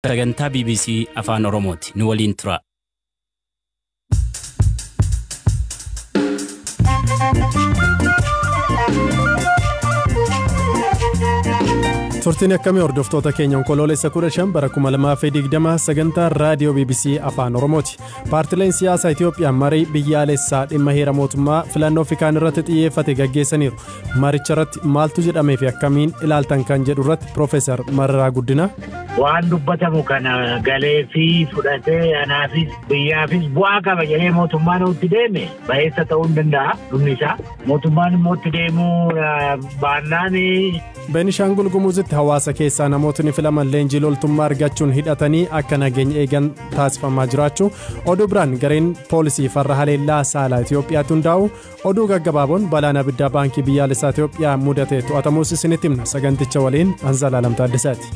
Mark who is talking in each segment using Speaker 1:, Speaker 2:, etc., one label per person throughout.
Speaker 1: Sagantaa BBC Afaan Oromooti. Nu waliin tura.
Speaker 2: Turtiin akkamii hordoftoota keenya Onkoloolessa 15 bara 2020 sagantaa raadiyoo BBC Afaan Oromooti. Paartileen siyaasaa Itoophiyaa marii biyyaalessaa dhimma heera mootummaa filannoo fi kaan irratti xiyyeeffate gaggeessaniiru. Maricha irratti maaltu jedhamee fi akkamiin ilaaltan kan jedhu irratti Piroofeesar Mararaa Guddinaa.
Speaker 3: Waan dubbatamu kana galee fi fudhatee anaafis biyyaafis bu'aa qaba jedhee mootummaan itti deeme ba'eessa ta'uu hin danda'a dhumni isaa. Mootummaan immoo itti deemuu baannaan.
Speaker 2: Beenishaangul Gumuzitti hawaasa keessaa namootni filaman leenjii loltummaa argachuun hidhatanii akka nageenya eegan taasifamaa jiraachuu oduu biraan gareen poolisii farra haleellaa saalaa Itoophiyaatti hundaa'u oduu gaggabaaboon balaan abiddaa baankii biyyaalessaa Itoophiyaa mudate to'atamuus isinitti himna saganticha waliin Anzalaalam Taaddasaati.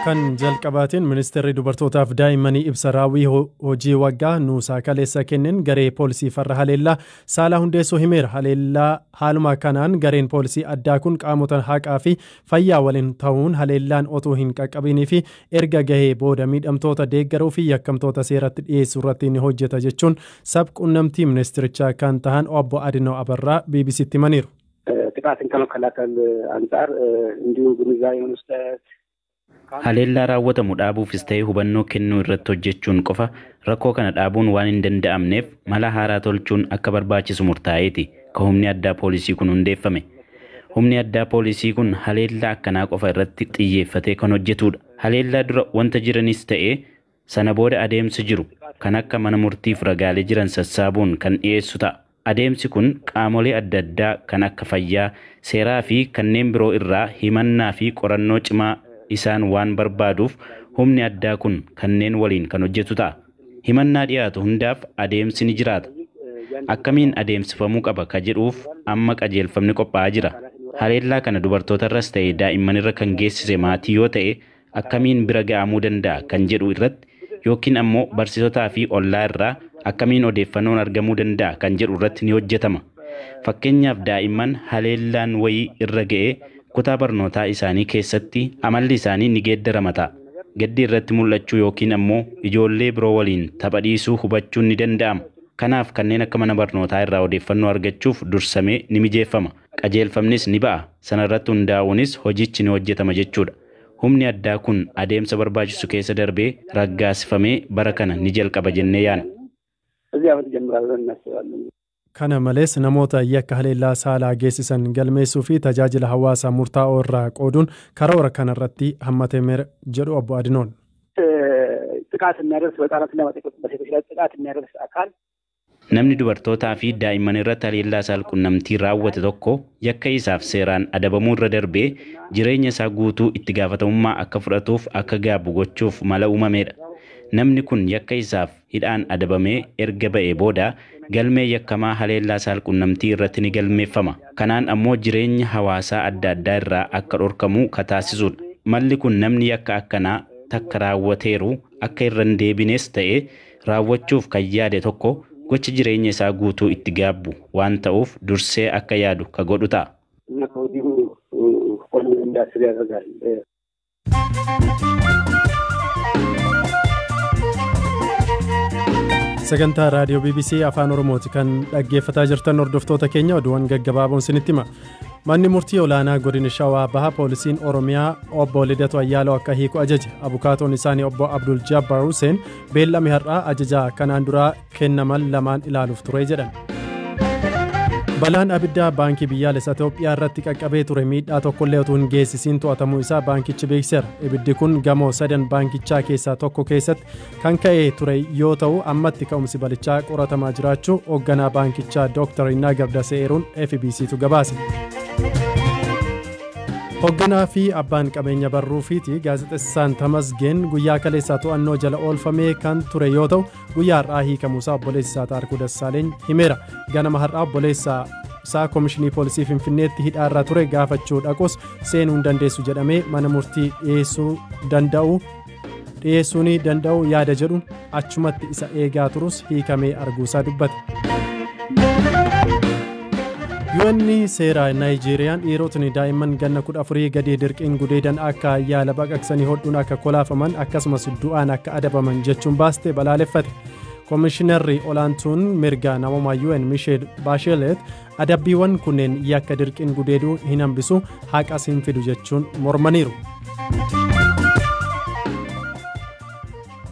Speaker 2: Kan jalqabaatiin ministeerri dubartootaaf daa'immanii ibsa raawwii hojii waggaa nuusaa kaleessa kenneen garee poolisii farra haleellaa saalaa hundeessuu himeera. Haleellaa haaluma kanaan gareen poolisii addaa kun qaamota haqaa fi fayyaa waliin ta'uun haleellaan otuu hin qaqqabinii fi erga gahee booda miidhamtoota deeggaruu fi yakkamtoota seeratti dhiyeessuu irratti ni hojjeta jechuun sabquunnamtii ministeerichaa kan tahan obbo Adinoo Abarraa BBCtti himaniiru.
Speaker 4: ጥቃትን ከመከላከል አንጻር እንዲሁ ግንዛቤ መስጠት
Speaker 5: Haleellaa raawwatamu dhaabuufis ta'ee hubannoo kennuu irratti hojjechuun qofa rakkoo kana dhaabuun waan hin danda'amneef mala haaraa tolchuun akka barbaachisu murtaa'eeti ka humni addaa poolisii kun hundeeffame. Humni addaa poolisii kun haleellaa akkanaa qofa irratti xiyyeeffatee kan hojjetudha. Haleellaa dura wanta jiranis ta'ee sana booda adeemsi jiru kan akka mana murtiif ragaalee jiran sassaabuun kan dhiyeessu ta'a. Adeemsi kun qaamolee adda addaa kan akka fayyaa, seeraa fi kanneen biroo irraa himannaa fi qorannoo cimaa isaan waan barbaaduuf humni addaa kun kanneen waliin kan hojjetu ta'a. Himannaa dhiyaatu hundaaf adeemsi ni jiraata. Akkamiin adeemsifamuu qaba ka jedhuuf amma qajeelfamni qophaa'aa jira. Haleellaa kana dubartootarras ta'e daa'immanirra kan geessise maatii yoo ta'e akkamiin bira ga'amuu danda'a kan jedhu irratti yookiin ammoo barsiisotaa fi ollaa irraa akkamiin odeeffannoon argamuu danda'a kan jedhu irratti ni hojjetama. Fakkeenyaaf daa'imman haleellaan wayii irra ga'ee kutaa barnootaa isaanii keessatti amalli isaanii ni geeddarama ta'a. Gaddi irratti mul'achuu yookiin ammoo ijoollee biroo waliin tapha dhiisuu hubachuun ni danda'ama. Kanaaf kanneen akka mana barnootaa irraa odeeffannoo argachuuf dursamee ni mijeeffama. Qajeelfamnis ni ba'a. Sanarratti hundaa'uunis hojichi ni hojjetama jechuudha. Humni addaa kun adeemsa barbaachisu keessa darbee raggaasifamee bara kana ni jalqaba jennee yaadna.
Speaker 2: Kana malees namoota yakka haleellaa saalaa geessisan galmeessuu fi tajaajila hawaasaa murtaa'oo irraa qooduun karoora kanarratti hammatameera jedhu obbo Adinoon.
Speaker 4: ጥቃት የሚያደርስ በህጻናትና በሴቶች ላይ ጥቃት የሚያደርስ አካል
Speaker 5: Namni dubartootaa fi daa'imman irratti haleellaa saalqunnamtii raawwate tokko yakka isaaf seeraan adabamuu irra darbee jireenya isaa guutuu itti gaafatamummaa akka fudhatuuf akka gaabbu gochuuf mala uumamedha. Namni kun yakka isaaf hidhaan adabamee erga ba'ee booda galmee yakkamaa haleellaa saalqunnamtii irratti ni galmeeffama. Kanaan ammoo jireenya hawaasaa adda addaa irraa akka dhorkamu ka taasisudha. Malli kun namni yakka akkanaa takka raawwateeru akka irra hin deebines ta'e raawwachuuf kan yaade tokko gocha jireenya isaa guutuu itti gaabbu waan ta'uuf dursee akka yaadu ka godhu ta'a.
Speaker 2: Sagantaa raadiyoo BBC Afaan Oromooti kan dhaggeeffataa jirtan hordoftoota keenya oduuwwan gaggabaaboon isinitti hima. Manni murtii olaanaa godina Shawaa Baha poolisiin Oromiyaa obbo Lidatu Ayyaaloo akka hiiku ajaje. Abukaatoon isaanii obbo Abdul Jabbar Hussein beellami har'aa ajaja kanaan duraa kennaman lamaan ilaaluuf ture jedhan. Balaan abiddaa baankii biyyaalessaa Itoophiyaa irratti qaqqabee ture miidhaa tokkollee utuu hin geessisiin to'atamuu isaa baankichi beeksiseera. Ibiddi kun gamoo sadan baankichaa keessaa tokko keessatti kan ka'ee ture yoo ta'u ammatti ka'umsi balichaa qoratamaa jiraachuu hoogganaa baankichaa Dr. Innaa Gardasee eeruun FBCtu gabaase. Hoogganaa fi abbaan qabeenya barruufiiti gaazexeessaan Tamasgeen guyyaa kaleessaa to'annoo jala oolfamee kan ture yoo ta'u guyyaa har'aa hiikamuusaa obboleessi isaa Taarikuu Dassaaleny himeera. Ganama har'aa obboleessa isaa Komishinii Poolisii Finfinneetti hidhaarra ture gaafachuu dhaqus seenuu hin dandeessu jedhamee mana murtii dhiyeessuu ni danda'u yaada jedhuun achumatti isa eegaa turus hiikamee arguusaa dubbate. UN seera Naayijeeriyaan dhiirotni daa'imman ganna 14 gadi dirqiin gudeedan akka yaala baqaqsanii hodhuun akka kolaafaman akkasumas du'aan akka adabaman jechuun baaste balaaleffate. Koomishinarri olaantuun mirga namoomaa UN Michelle Bachelet adabbiiwwan kunneen yakka dirqiin gudeeduu hin hambisu, haqas hin fidu jechuun mormaniiru.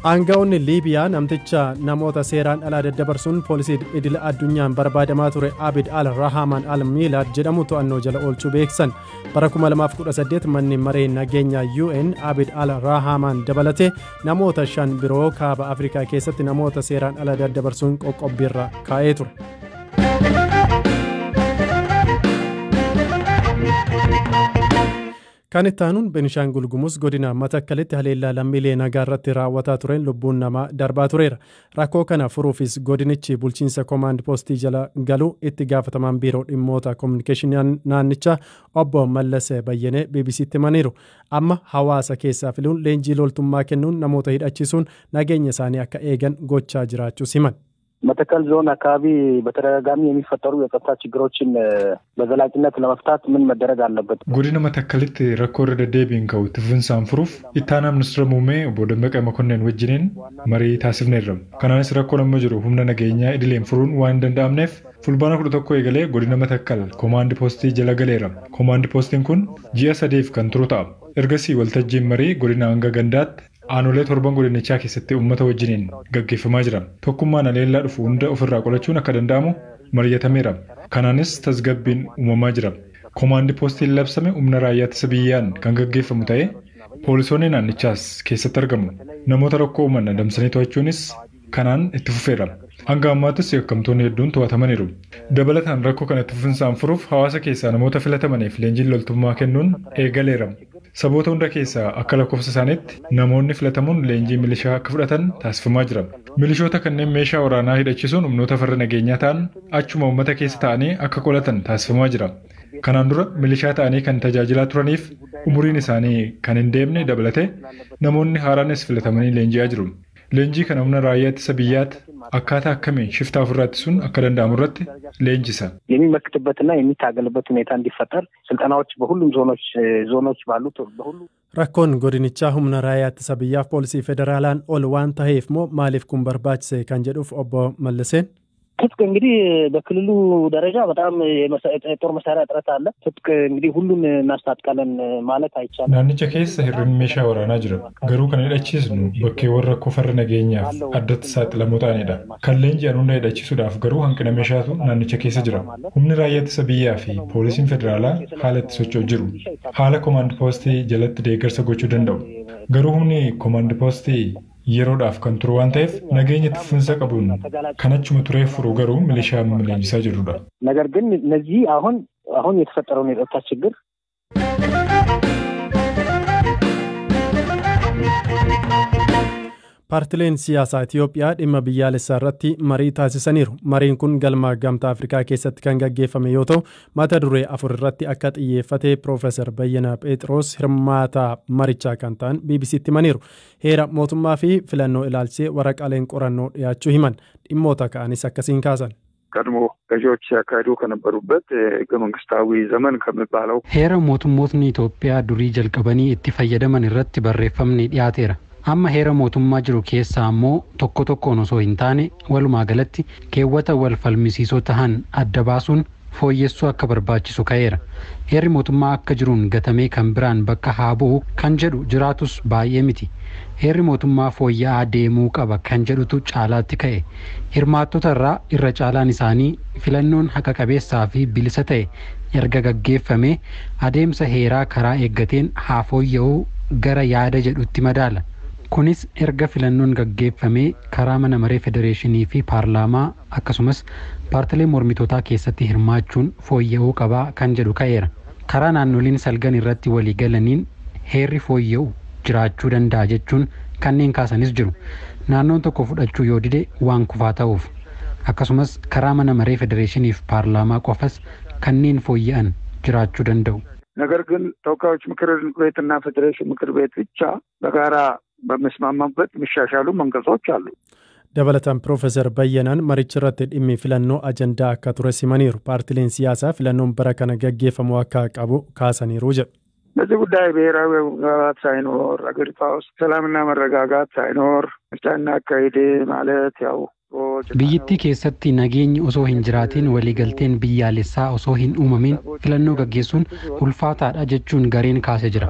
Speaker 2: Aangawoonni Liibiyaa namticha namoota seeraan alaa daddabarsuun poolisii idil addunyaan barbaadamaa ture Abid Al Rahaman Al Miilaad jedhamu to'annoo jala oolchuu beeksisan. Bara 2018 manni maree nageenya UN Abid Al Rahaman dabalatee namoota 5 biroo kaaba Afrikaa keessatti namoota seeraan ala daddabarsuun qoqqobbiirra kaa'ee ture. Kan itti aanuun Benishaangul Gumuz godina Matakkalitti haleellaa lammiilee nagaa irratti raawwataa tureen lubbuun namaa darbaa tureera. Rakkoo kana furuufis godinichi bulchiinsa koomaand poostii jala galuu itti gaafatamaan biiroo dhimmoota koominikeeshinii naannichaa obbo Mallasee Bayyanee BBCtti himaniiru. Amma hawaasa keessaa filuun leenjii loltummaa kennuun namoota hidhachiisuun nageenya isaanii akka eegan gochaa jiraachuus himan.
Speaker 4: መተከል ዞን አካባቢ በተደጋጋሚ የሚፈጠሩ የጸጥታ ችግሮችን በዘላቂነት ለመፍታት ምን መደረግ አለበት?
Speaker 6: Godina Matakkalitti rakkoo irra deddeebiin ka'u itti fufinsaan furuuf ittaanaa ministeera muummee obbo Dammaqee Mokonnin wajjiniin marii taasifneerra. Kanaanis rakkoo amma jiru humna nageenyaa idileen furuun waan hin danda'amneef fulbaana 11 eegalee godina Matakkal koomaandi poostii jala galeera. Koomaandi poostiin kun ji'a 3f kan turu ta'a. Ergasii waltajjiin marii godina hanga gandaatti aanolee 7 godinichaa keessatti uummata wajjiniin gaggeeffamaa jira. Tokkummaan haleellaa dhufu hunda ofirraa qolachuun akka danda'amu mari'atameera. Kanaanis tasgabbiin uumamaa jira. Koomaandi poostiin labsame humna raayyaa ittisa biyyaan kan gaggeeffamu ta'ee poolisoonni naannichaas keessatti argamu. Namoota rakkoo uuman adamsanii to'achuunis kanaan itti fufeera. Hanga ammaattis yakkamtoonni hedduun to'atamaniiru. Dabalataan rakkoo kana itti fufinsaan furuuf hawaasa keessaa namoota filatamaniif leenjiin loltummaa kennuun eegaleera. Saboota hunda keessaa akka lakkoofsa isaaniitti namoonni filatamuun leenjii milishaa akka fudhatan taasifamaa jira. Milishoota kanneen meeshaa waraanaa hidhachiisuun humnoota farra nageenyaa ta'an achuma uummata keessa ta'anii akka qolatan taasifamaa jira. Kanaan dura milishaa ta'anii kan tajaajilaa turaniif umuriin isaanii kan hin deemne dabalatee namoonni haaraanis filatamanii leenji'aa jiru. Leenjii kana humna raayyaa ittisa biyyaatti akkaataa akkamiin shiftaa ofirraa ittisuun akka danda'amu irratti leenjisa.
Speaker 4: የሚመክትበትና የሚታገልበት ሁኔታ እንዲፈጠር ስልጠናዎች በሁሉም ዞኖች ባሉት በሁሉ
Speaker 2: Rakkoon godinichaa humna raayyaa ittisa biyyaaf poolisii federaalaan ol waan ta'eef moo maaliif kun barbaachise kan jedhuuf obbo Mallaseen.
Speaker 4: ትጥቅ እንግዲህ በክልሉ ደረጃ በጣም የጦር መሳሪያ እጥረት አለ። ትጥቅ እንግዲህ ሁሉን እናስታጥቃለን ማለት አይቻልም።
Speaker 6: Naannicha keessa hir'inni meeshaa waraanaa jira. Garuu kan hidhachiisnu bakkeewwan rakkoo farra nageenyaaf addatti saaxilamoo ta'anidha. Kan leenji'an hunda hidhachiisuudhaaf garuu hanqina meeshaatu naannicha keessa jira. Humni raayyaa ittisa biyyaa fi poolisiin federaalaa haala itti socho'u jiru. Haala koomaand poostii jalatti deeggarsa gochuu danda'u. Garuu humni koomaand poostii yeroodhaaf kan turu waan ta'eef nageenya itti fufinsa qabuun kan achuma turee furu garuu milishaa leenjisaa jirrudha.
Speaker 4: ነገር ግን እነዚህ አሁን አሁን የተፈጠረውን የጸጥታ ችግር
Speaker 2: Paartileen siyaasaa Itiyoophiyaa dhimma biyyaalessaa irratti marii taasisaniiru. Mariin kun galma Gamtaa Afrikaa keessatti kan gaggeeffame yoo ta'u, mata duree 4 irratti akka xiyyeeffate Piroofeesar Bayyanaa Phexros hirmaataa marichaa kan ta'an BBCtti himaniiru. Heera mootummaa fi filannoo ilaalchisee waraqaaleen qorannoo dhiyaachuu himan. Dhimmoota ka'anis akkasiin kaasan.
Speaker 7: ቀድሞ ገዢዎች ሲያካሂዱ ከነበሩበት ህገ መንግስታዊ ዘመን ከሚባለው
Speaker 8: Heera mootummootni Itoophiyaa durii jalqabanii itti fayyadaman irratti barreeffamni dhiyaateera. Amma heera mootummaa jiru keessaa ammoo tokko tokkoon osoo hin taane walumaa galatti keewwata wal falmisiisoo tahan adda baasuun fooyyessuu akka barbaachisu ka'eera. Heerri mootummaa akka jiruun gatamee kan biraan bakka haa bu'u kan jedhu jiraatus baay'ee miti. Heerri mootummaa fooyya'aa deemuu qaba kan jedhutu caalaatti ka'e. Hirmaattota irraa irra caalaan isaanii filannoon haqa qabeessaa fi bilisa ta'e erga gaggeeffamee adeemsa heeraa karaa eeggateen haa fooyya'uu gara yaada jedhutti madaala. Kunis erga filannoon gaggeeffamee karaa mana maree federeeshinii fi paarlaamaa akkasumas paartilee mormitootaa keessatti hirmaachuun fooyya'uu qabaa kan jedhu ka'eera. Karaa naannoliin salgan irratti walii galaniin heerri fooyya'u jiraachuu danda'a jechuun kanneen kaasanis jiru. Naannoon tokko fudhachuu yoo dide waan kufaa ta'uuf. Akkasumas karaa mana maree federeeshinii fi paarlaamaa qofas kanneen fooyya'an jiraachuu danda'u.
Speaker 7: ነገር ግን ተወካዮች ምክር ቤትና ፌዴሬሽን ምክር ቤት ብቻ በጋራ በሚስማማበት የሚሻሻሉ መንቀጾች አሉ።
Speaker 2: Dabalataan Piroofeesar Bayyanaan maricha irratti dhimmi filannoo ajandaa akka ture simaniiru. Paartileen siyaasaa filannoon bara kana gaggeeffamuu akka qabu kaasaniiru jedhu.
Speaker 7: በዚህ ጉዳይ ብሔራዊ መግባባት ሳይኖር አገሪቷ ውስጥ ሰላምና መረጋጋት ሳይኖር ምርጫ እናካሂድ ማለት ያው
Speaker 8: Biyyattii keessatti nageenyi osoo hin jiraatin waliigalteen biyyaalessaa osoo hin uumamin filannoo gaggeessuun ulfaataadha jechuun gareen kaasee jira.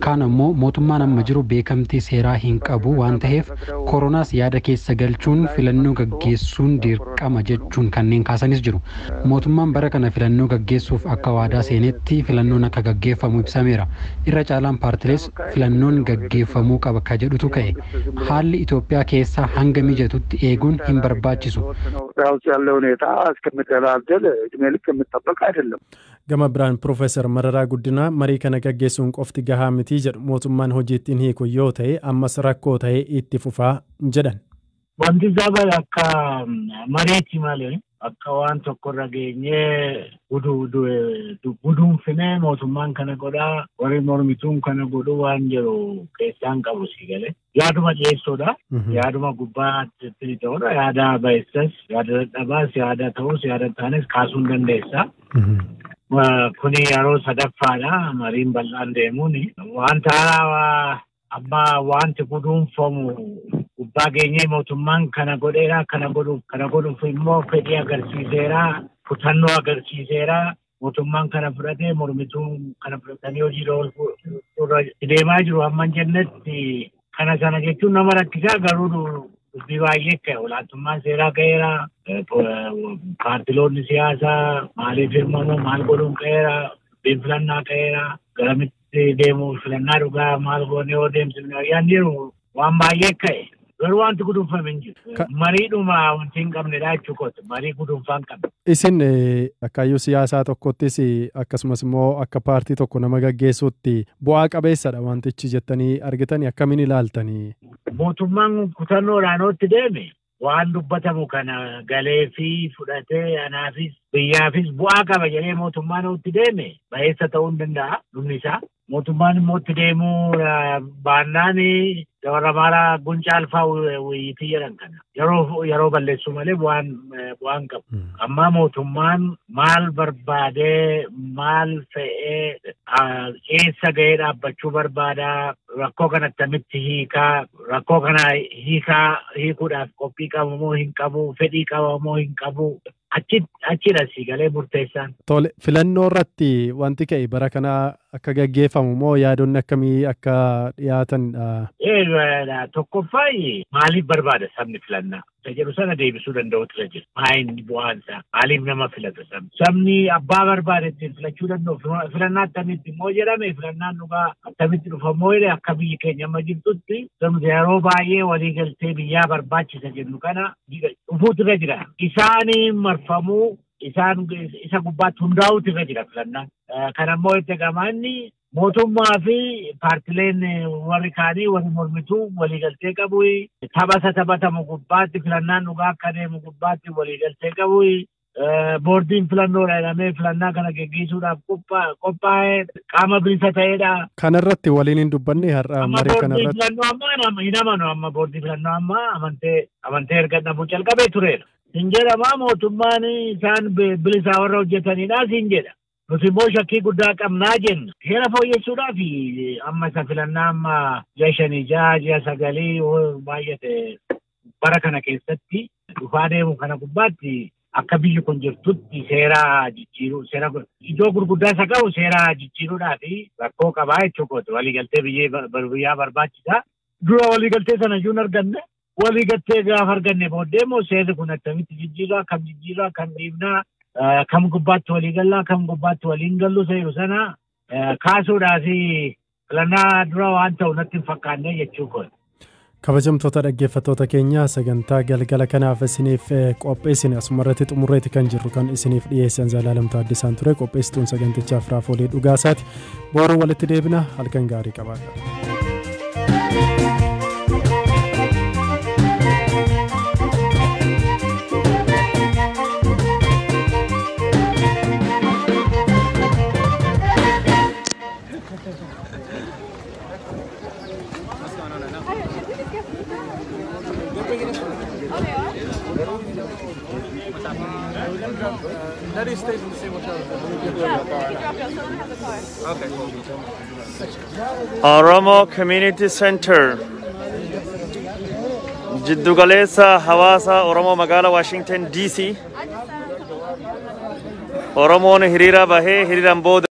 Speaker 8: Kaan ammoo mootummaan amma jiru beekamtii seeraa hin qabu waan ta'eef koronaas yaada keessa galchuun filannoo gaggeessuun dirqama jechuun kanneen kaasanis jiru. Mootummaan bara kana filannoo gaggeessuuf akka waadaa seenetti filannoon akka gaggeeffamu ibsameera. Irra caalaan paartilees filannoon gaggeeffamuu qaba ka jedhutu ka'e. Haalli Itoophiyaa keessaa hanga mijatutti eeguun hin barbaachisu.
Speaker 7: ውስጥ ያለ ሁኔታ እስከሚደላደል እድሜ ልክ የሚጠበቅ አይደለም።
Speaker 2: Gama biraan Piroofeesar Mararaa Guddinaa marii kana gaggeessuun qofti gahaa miti jedhu mootummaan hojiittiin hiiku yoo ta'e ammas rakkoo ta'e itti fufaa jedhan.
Speaker 3: Wanti isaa akka mareetti malee akka waan tokkorra geenyee guduunfinee mootummaan kana godhaa warri mormituun kana godhu waan jedhu keessaan qabu si galee. Yaaduma dhiyeessuudha. Yaaduma gubbaatti ta'uudha. Yaada ba'eessas, yaada dadhabaas, yaada ta'us, yaada taanes kaasuu hin dandeessa. Kuni yeroo sadaffaadha. Mariin bal'aan deemuun wanta haaraa amma wanti guduunfamu gubbaa geenyee mootummaan kana godheera kana godhuuf immoo fedhii agarsiiseera kutannoo agarsiiseera mootummaan kana fudhatee mormituun kana fudhatanii hojiirra oolchuu deemaa jiru hamma hin jennetti kana sana jechuun nama rakkisaa garuu dubbii baay'ee ka'e olaantummaan seeraa ka'eera paartiloonni siyaasaa maaliif hirmamu maal godhuun ka'eera dubbiin filannaa ka'eera garamitti deemuu filannaa dhugaa maal goonee yoo deemsifne wayyaan jiru waan baay'ee ka'e. Garuu wanti guduunfame hin jiru. Mariidhuma wanti hin qabnedha jechuudha. Marii guduunfaa hin qabne.
Speaker 2: Isin akkaayyuu siyaasaa tokkottis akkasumas immoo akka paartii tokko nama gaggeessuutti bu'aa qabeessadha wantichi jettanii argitanii akkamiin ilaaltanii?
Speaker 3: Mootummaan kutannoodhaan ootti deeme waan dubbatamu kana galee fi fudhatee anaafis biyyaafis bu'aa qaba jedhee mootummaan ootti deeme ba'eessa ta'uu hin danda'a dhumni isaa. Mootummaan immoo itti deemuu baannaan warra Amaaraa guncaa alfaa wayiitii jedhan kana yeroo balleessu malee bu'aan qabu. Amma mootummaan maal barbaadee maal fe'ee eessa ga'ee dhaabbachuu barbaadaa rakkoo kana akkamitti hiikaa rakkoo kana hiikuudhaaf qophii qabu moo hin qabu fedhii qabu moo hin qabu achidha si galee murteessaan.
Speaker 2: Tole filannoo irratti wanti ka'e bara kana akka gaggeeffamu moo yaadonni akkamii akka dhiyaatanidha?
Speaker 3: Tokkoffaa maaliif barbaada sabni filannaa? Isa jedhu sana deebisuu danda'utu irra jira. Maayinni bu'aan isaa maaliif nama filata sabni? Sabni abbaa barbaade ittiin filachuu danda'u filannaa akkamitti immoo jedhame filannaan dhugaa akkamitti dhufa immoo jedhe akka biyyi keenya amma jirtutti sabni yeroo baay'ee waliigaltee biyyaa barbaachisa jennu kana dhufuutu irra jira. Isaanii marfamuu isaan isa gubbaatti hundaa'uutu irra jira filannaan. Kana immoo itti gamaanni mootummaa fi paartileen warri kaanii warri mormituu waliigaltee qabu. Tapha isa taphatamu gubbaatti filannaan dhugaa akka deemu gubbaatti waliigaltee qabu. Boordiin filannoodha jedhamee filannaa kana geggeessuudhaaf qophaa'e qaama bilisa ta'edha.
Speaker 2: Kanarratti waliin hin dubbanne har'a marii kanarratti.
Speaker 3: Boordii filannoo amma hin amanu amma boordii filannoo amma amantee erga dhabuu calqabee tureera. Hin jedhamaa mootummaan isaan bilisaa warra hojjetanidha siin jedha. Nuti immoo shakkii guddaa qabnaa jenna. Heera fooyyessuudhaaf amma isa filannaa amma ji'a 5 ji'a 9 baay'ate bara kana keessatti dhufaa deemu kana gubbaatti akka biyyi kun jirtutti seera jijjiiruu seera iddoo gurguddaa isa qabu seera jijjiiruudhaaf rakkoo qabaa jechuudha. Waliigaltee biyyaa barbaachisa. Dura waliigaltee sana iyyuu hin arganne. Waliigaltee gaafa arganne booddee immoo seerri kun akkamitti jijjiiraa kam jijjiiraa kam dhiibnaa kam gubbaatti walii gallaa kam gubbaatti waliin gallu seeru sana kaasuudhaaf filannaa dura waan ta'u natti hin fakkaanne jechuudha.
Speaker 2: Kabajamtoota dhaggeeffattoota keenya sagantaa galgala kanaaf isiniif qopheessine asumarratti xumurreeti kan jirru kan isiniif dhiyeessan Zalaalam Taaddasaan ture qopheessituun sagantichaaf Raafolee Dhugaasaati. Booruu walitti deebina halkan gaarii qabaadha.
Speaker 9: Okay. stays in the same hotel. Okay, cool.
Speaker 10: Oromo Community Center, jiddugaleessa hawaasa Oromoo magaalaa Washington DC. Oromoon hiriira bahee hiriiraan booda